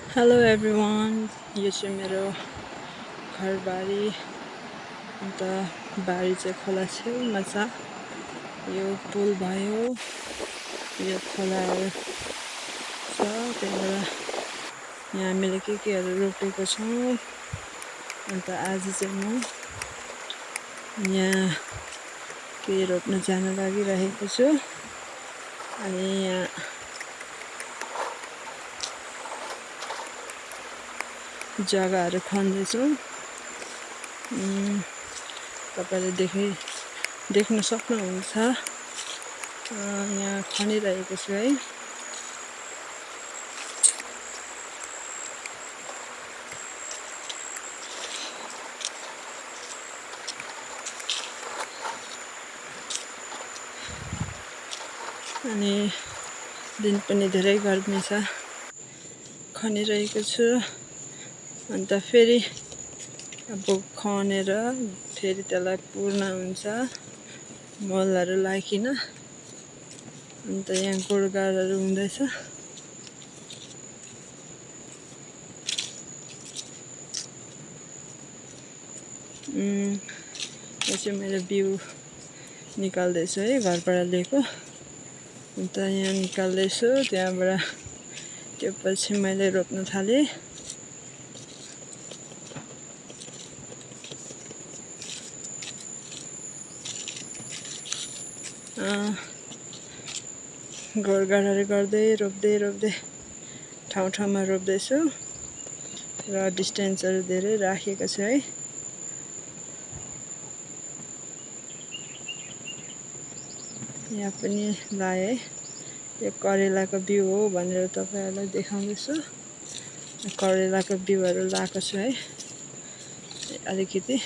Hello everyone, यो चाहिँ मेरो घरबारी। अन्त बारी चाहिँ खोला छेउमा छ। यो पुल भयो, यो खोलाहरू छ। त्यहाँबाट यहाँ हामीले केहरू रोपेको छौँ। अन्त आज चाहिँ म यहाँ केही रोप्न जान लागिरहेको छु। अनि यहाँ जग्गाहरू खन्दैछु। तपाईँले देख्न सक्नुहुन्छ। यहाँ खनिरहेको छु है। अनि दिन पनि धेरै गर्मी छ, खनिरहेको छु। अन्त फेरि अब खनेर फेरि त्यसलाई पूर्ण हुन्छ मलहरू लाइकन। अन्त यहाँ गोडगाडहरू हुँदैछ। यो चाहिँ मैले बिउ निकाल्दैछु है, घरबाट ल्याएको। अन्त यहाँ निकाल्दैछु, त्यहाँबाट त्यो पछि मैले रोप्न थालेँ। गोडगाडहरू गर्दै रोप्दै ठाउँमा रोप्दैछु र डिस्टेन्सहरू धेरै राखेको छु है। यहाँ पनि लाएँ। यो करेलाको बिउ हो भनेर तपाईँहरूलाई देखाउँदैछु। करेलाको बिउहरू लाएको छु है, अलिकति।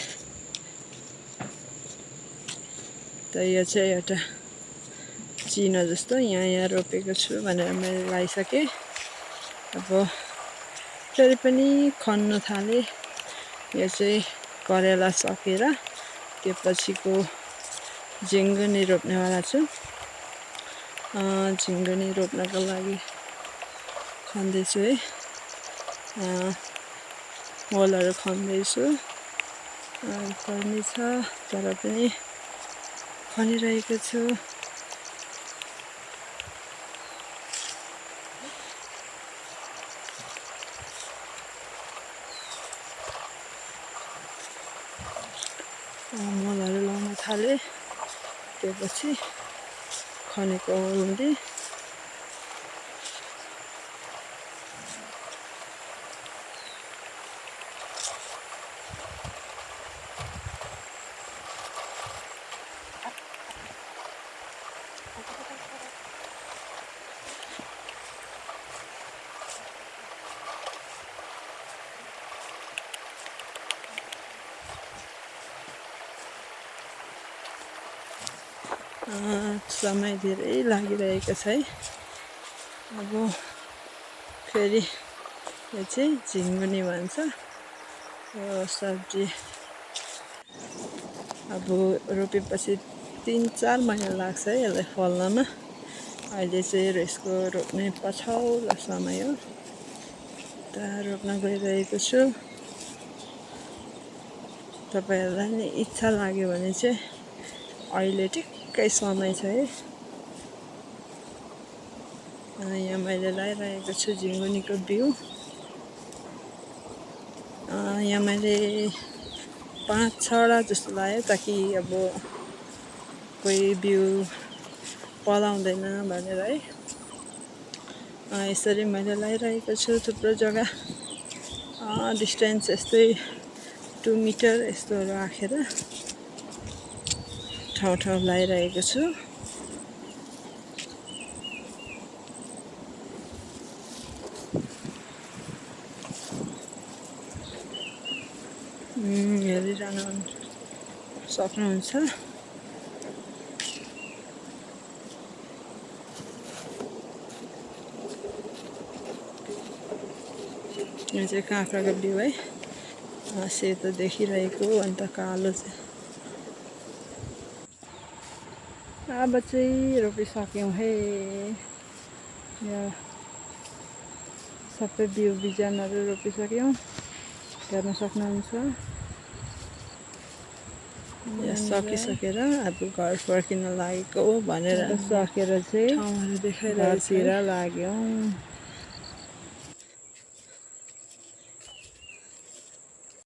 त यो चाहिँ एउटा चिनो जस्तो यहाँ रोपेको छु भनेर मैले लगाइसकेँ। अब फेरि पनि खन्नु थालेँ। यो चाहिँ करेला सकेर त्यो पछिको झिङ्गुनी रोप्नेवाला छु। झिङ्गुनी रोप्नको लागि खन्दैछु है। मलहरू खन्दैछु। गर्मी छ तर पनि खनिरहेको छु। मलहरू लाउन थालेँ। त्यसपछि खनेको हुँदै समय धेरै लागिरहेको छ है। अब फेरि यो चाहिँ झिङ्गुनी भन्छ। यो सब्जी अब रोपेपछि 3-4 महिना लाग्छ है यसलाई फल्नमा। अहिले चाहिँ यसको रोप्ने पछौला समय हो। त रोप्न गइरहेको छु। तपाईँहरूलाई नि इच्छा लाग्यो भने चाहिँ अहिले ठिक्कै समय छ है। यहाँ मैले लगाइरहेको छु झिङ्गुनीको बिउ। यहाँ मैले 5-6वटा जस्तो लगाएँ ताकि अब कोही बिउ पलाउँदैन भनेर है। यसरी मैले लगाइरहेको छु थुप्रो जग्गा। डिस्टेन्स यस्तै 2 मिटर यस्तो राखेर ठाउँ लगाइरहेको छु। हेरिरहनु सक्नुहुन्छ। यो चाहिँ काँक्राको बिउ है, सेतो देखिरहेको। अन्त कालो चाहिँ अब चाहिँ रोपिसक्यौँ है। यो सबै बिउ बिजनहरू रोपिसक्यौँ, हेर्न सक्नुहुन्छ। यहाँ सकिसकेर अब घर फर्किन लागेको भनेर सकेर चाहिँ ठाउँहरू देखाइरहेको घरतिर लाग्यौँ।